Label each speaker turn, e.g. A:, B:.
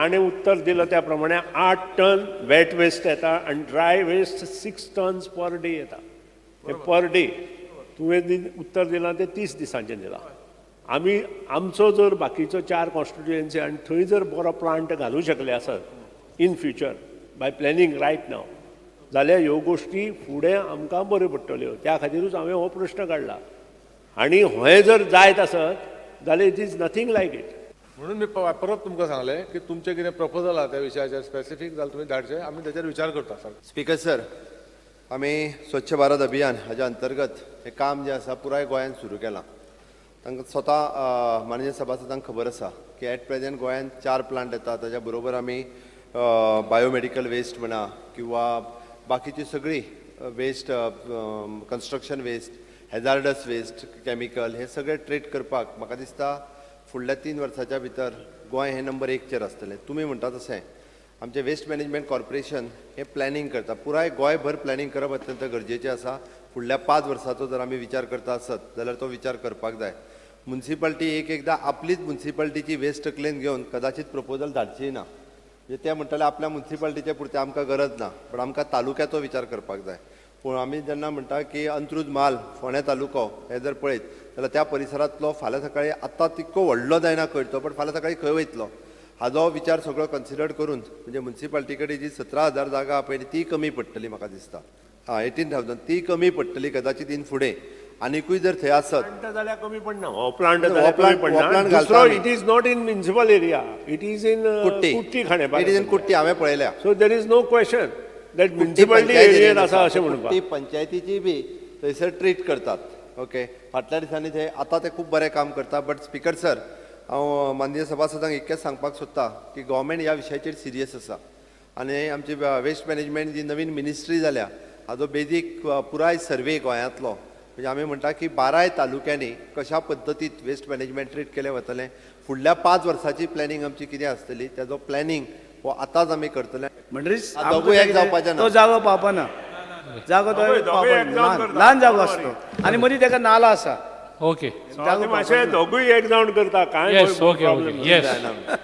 A: ताणें उत्तर दिलां त्या प्रमाणे 8 टन वेट वेस्ट येता आनी dry waste 6 tons per day येता. हे पर डे तुवें उत्तर दिलां तें 30 दिसांचें दिलां. आमी आमचो जर बाकीचो चार कॉन्स्टिट्युएन्सी आनी थंय जर बरो प्लांट घालूं शकले आसत in future by planning right now, जाल्यार ह्यो गोश्टी फुडें आमकां बऱ्यो पडटल्यो. त्या खातीरूच हांवें हो प्रश्न काडला आनी हें जर जायत आसत जाल्यार it is nothing like it.
B: म्हणून मी परत तुमकां सांगलें की तुमचें कितें प्रपोजल आहा त्या विशयाचेर स्पेसिफीक जाल्यार तुमी धाडचें, आमी ताचेर विचार करता सारको.
C: स्पीकर सर, आमी स्वच्छ भारत अभियान हाज्या अंतर्गत हें काम जें आसा पुराय गोंयांत सुरू केलां. तांकां स्वता माननीय सभासदांक खबर आसा की एट प्रेझेंट गोंयांत चार प्लांट येता. ताज्या बरोबर आमी बायोमेडिकल वेस्ट म्हणा किंवा बाकीची सगळी waste, construction waste, hazardous waste, chemical, हे सगळे ट्रीट करपाक म्हाका दिसता फुडल्या 3 वर्साच्या भितर गोंय हें नंबर एकचेर आसतलें. तुमी म्हणटा तशें आमचें वेस्ट मॅनेजमेंट कॉर्पोरेशन हें प्लॅनिंग करता. पुराय गोंयभर प्लॅनिंग करप अत्यंत गरजेचें आसा. फुडल्या 5 वर्साचो जर आमी विचार करता आसत जाल्यार तो विचार करपाक जाय. मुन्सिपाल्टी एक एकदां आपलीच मुन्सिपाल्टीची वेस्ट तकलेन घेवन कदाचित प्रपोजल धाडची ना. म्हणजे ते म्हणटाले आपल्या मुन्सिपाल्टीचे पुरतें आमकां गरज ना, पण आमकां तालुक्याचो विचार करपाक जाय. पूण आमी जेन्ना म्हणटा की अंत्रुज म्हाल, फोंडें तालुको हे जर पळयत जाल्यार त्या परिसरांतलो फाल्यां सकाळी आतां तितको व्हडलो जायना खंय तो, पण फाल्यां सकाळी खंय वयतलो हाजो विचार सगळो कन्सिडर करून, म्हणजे मुन्सिपाल्टी कडेन जी 17,000 जागा आहा पळय ती कमी पडटली म्हाका दिसता. आं, 18,000 ती कमी पडटली कदाचित इन फुडें आनिकूय जर थंय आसत.
A: प्लांट जाल्यार कमी पडना. हो प्लांट
C: हो
A: जाल्यार कमी
C: हो
A: पडना.
C: प्लांट घालता
A: दुसरो
C: आमी.
A: It is not in municipal area, it is in
C: Kutty.
A: Kutty Khandepar.
C: It is in Kutty, हांवें पळयल्या.
A: So there is no question that municipality एरियेन आसा अशें
C: कुट्टी
A: म्हणपाक.
C: पंचायतीची बी थंयसर ट्रीट करतात. ओके, फाटल्या दिसांनी थंय आतां ते खूब बरें काम करता. बट स्पीकर सर, हांव माननीय सभासदांक इतकेंच सांगपाक सोदता की गव्हर्मेंट ह्या विशयाचेर सिरियस आसा आनी आमची वेस्ट मॅनेजमेंट जी नवीन मिनिस्ट्री जाल्या हाजो बेजीक पुराय सर्वे गोंयांतलो, म्हणजे आमी म्हणटा की बाराय तालुक्यांनी कशा पद्दतीत वेस्ट मॅनेजमेंट ट्रीट केलें वतलें, फुडल्या 5 वर्साची प्लॅनिंग आमची कितें आसतली, तेजो प्लॅनिंग हो आतांच आमी करतले.
D: म्हणटरीच
C: आ, दोगूय एक जावपाचे ना.
D: तो जागो पावपाना, जागो तो
A: दोगूय
D: पावपाना.
A: एक जावन
D: ल्हान
A: करता.
D: ल्हान जागो आसतो आनी मदीं तेका नाला आसा.
E: ओके.
D: जागो
A: मातशें दोगूय एक जावन करता काय
E: येस, ओके.
A: प्रॉब्लेम.
E: ओके, येस.
C: जायना.